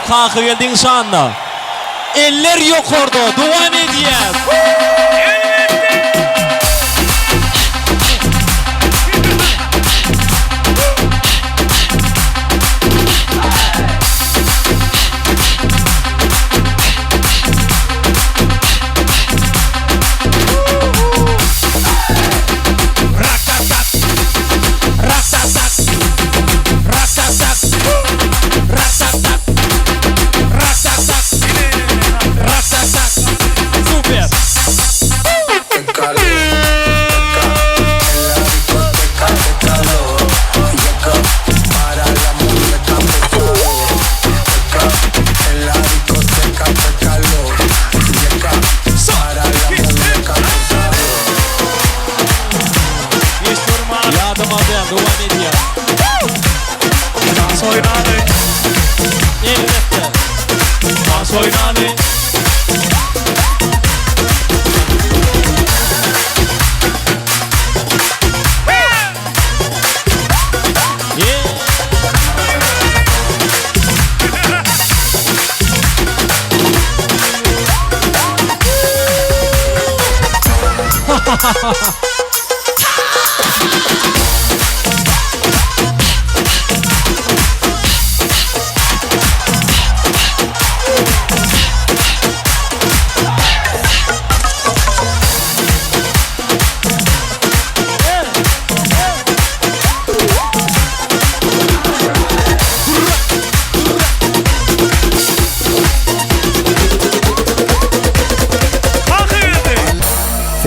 Kakageldiň şanyna. Eller ýokarda, dowam edýäs. Ýadamazýan dowam edýär. Tans oýnaly. Elbetde. Tans oýnaly.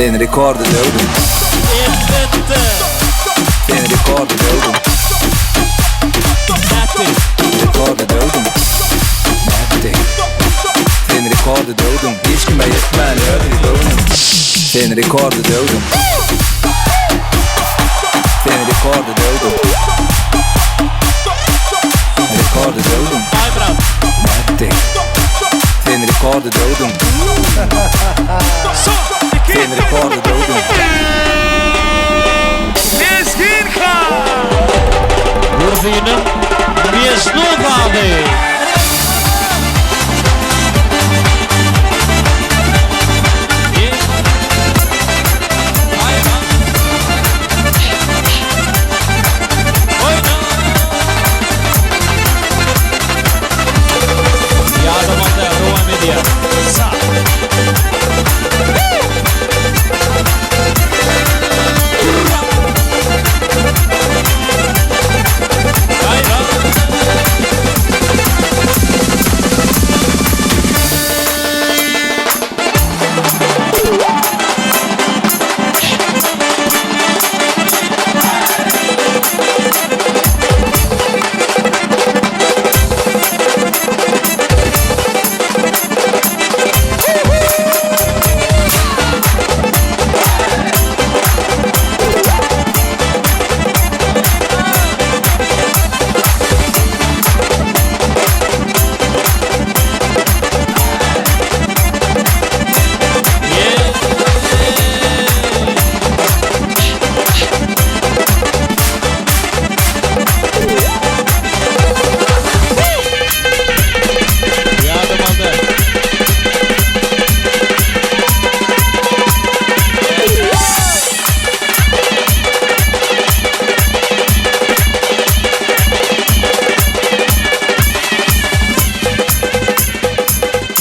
Sen rekordy döwdüň. Elbetde. Sen rekordy döwdüň. Nätdi? Rekordy döwdüň. Nätdi? Sen rekordy döwdüň. Hiç kime ýetmän öz göwnüň. Sen rekordy döwdüň. Sen rekordy döwdüň. Rekordy döwdüň. Nätdi? Sen rekordy döwdüň. Sen rekordy döwdüň. Lezginka! Gürziniň Mejnun sazy. Ýadamazda dowam edýär. Ýadamazda.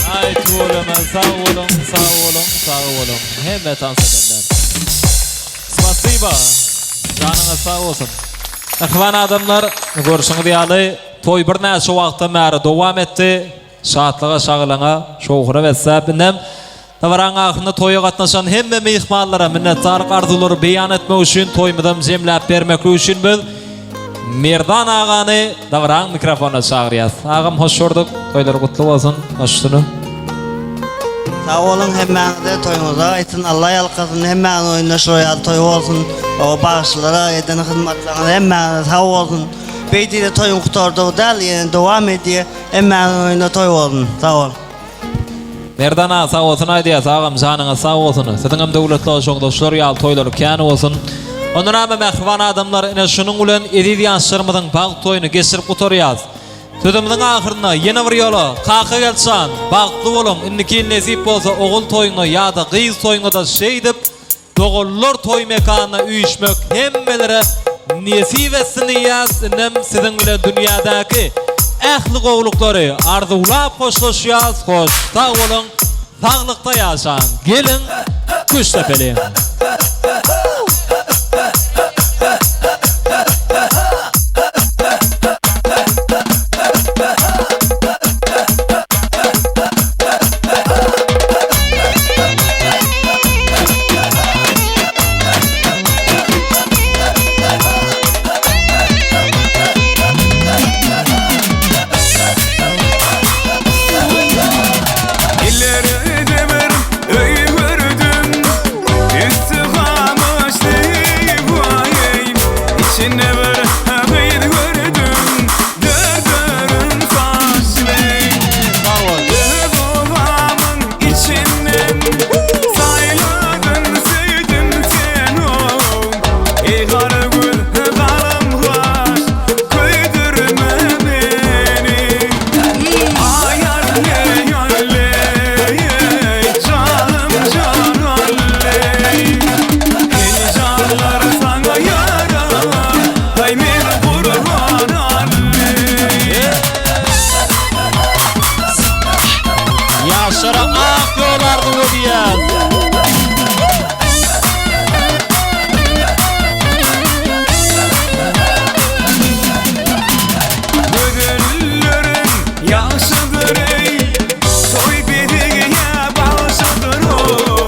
Aý tüweleme sag boluň sag boluň sag boluň hemme tans edenler. Spasiba. Janyňyz sag bolsun. Mähriban adamlar, görşüňiz ýaly, toý birnäçe wagtdan bäri dowam etdi. Şatlyga, şagalaňa, şowhuna besläp, indem dabaraň ahyrynda toýa gatnaşan hemme myhmanlara minnetdarlyk arzuwlary beýan etmek üçin toýumyzam jemläp bermeklik üçin biz Merdan agany dabaraň mikrofonyna çagyrýas. Agam hoş gördük. Toýlar gutly bolsun. Baş üstüne. Sag boluň hemmäňize toýuňyza aýtsyn Alla ýalkasyn hemmäňiziň oýunda şular ýaly toý bolsun o bagşylara eden hyzmatlaryňyz hemmäňize sag bolsun beýdide toýuň gutardygy däl ýene dowam edýä hemmäňiziň oýunda toý bolsun sag bol. Merdan aga sag bolsun aýdýas agam janyňyz sag bolsun siziňem döwletli ojagyňyzda şular ýaly toýlar kän bolsun. Onda näme mähriban adamlar ine şunuň bilen eziz ýaşlarymyzyň bagt toýuny geçirip gutarýas. Sözümiziň ahyrynda ýene bir ýola Kakageldi jan, bagtly boluň, indiki ýyl nesip bolsa ogul toýuňa ýa-da gyz toýuňa-da şeýdip doganlar toý mekanyna üýşmek hemmelere nesip etsin diýýäs, indem siziň bilen dünýädäki ähli gowulyklary arzuwlap hoşlaşýas, hoş sag boluň, saglykda ýaşaň, geliň küştdepeliň. Ileride bir öý gördüm Üstü gamyşly vay İçinde bir gyz gördüm Dördörüm saçly Öz obamyň içinden Saýladym söýdüm seni Eý gara göz galam gaş Köýdürme meni Aý alle alle Janym jan alle Eý janlar saňa ýaran Aý men gurban alle. Ýaşlara ak ýol arzuw edýäs. Gözelleriň ýagşydyr eý, Toý bezegi ýa bagşydyr o.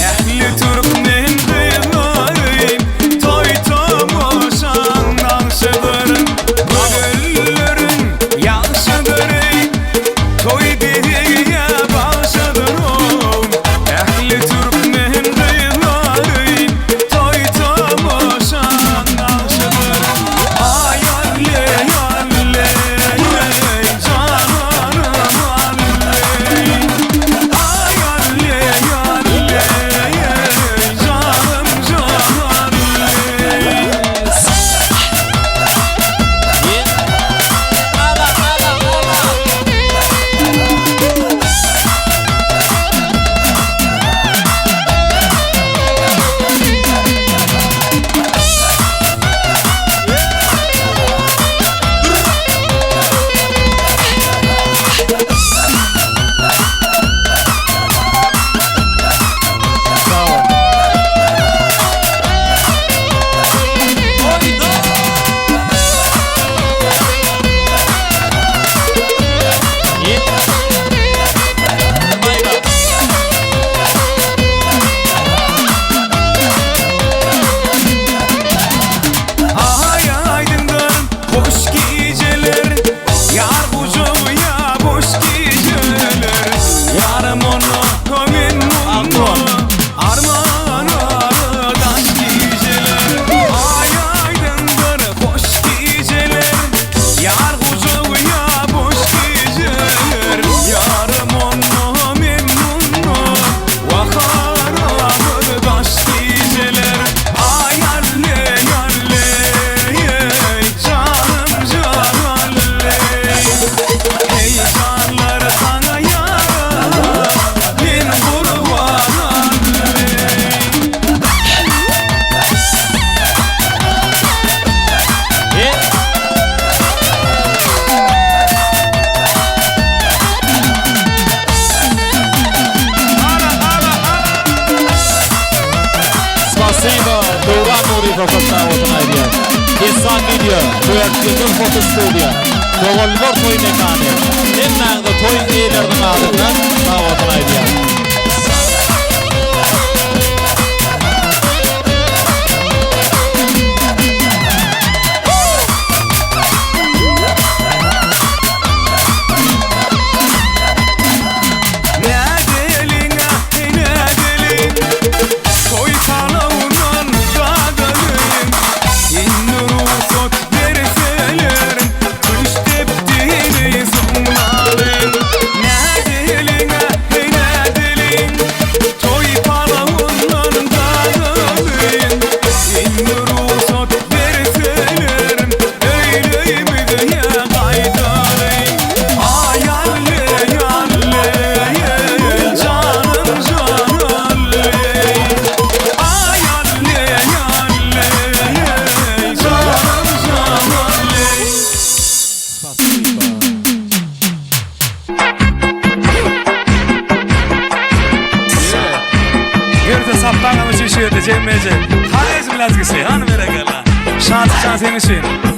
Ähli türkmen gyzlary Toý tomaşaň nagşydyr. Gözelleriň ýagşydyr eý, Toý bezegi ýa bagşydyr o. Ähli türkmen gyzlary Toý tomaşaň nagşydyr. Aý alle alle jananym alle Aý alle alle janym jan alle. Aý aýdyňdyr hoş gijeler Ýar gujagy ýa boş gijeler Ýarym onda men munda Arman ara daş gijeler Aý aýdyňdyr hoş gijeler Ýar gujagy ýa boş gijeler Ýarym onda men munda Wah aramyz daş gijeler Aý alle alle janym jan alle Eý janlar saňa ýaran men gurban alle. Spasibo, Döwran Nuryýewe köp sag bolsun aýdýas. Dessan Video, 401 foto studiýa, Doganlar toý mekany. Hemmäňize toýuň eýeleriniň adyndan sag bolsun aýdýas. Nädeliň-ä, nädeliň, Toý palawyndan dadalyň. Indi rugsat berseler, Küştdepdini soňlalyň. Nädeliň-ä, nädeliň. agam üçin şu ýerde jemme-jem. Haýyş bilen gisi, hany berekella. Şaçy jan seň üçin.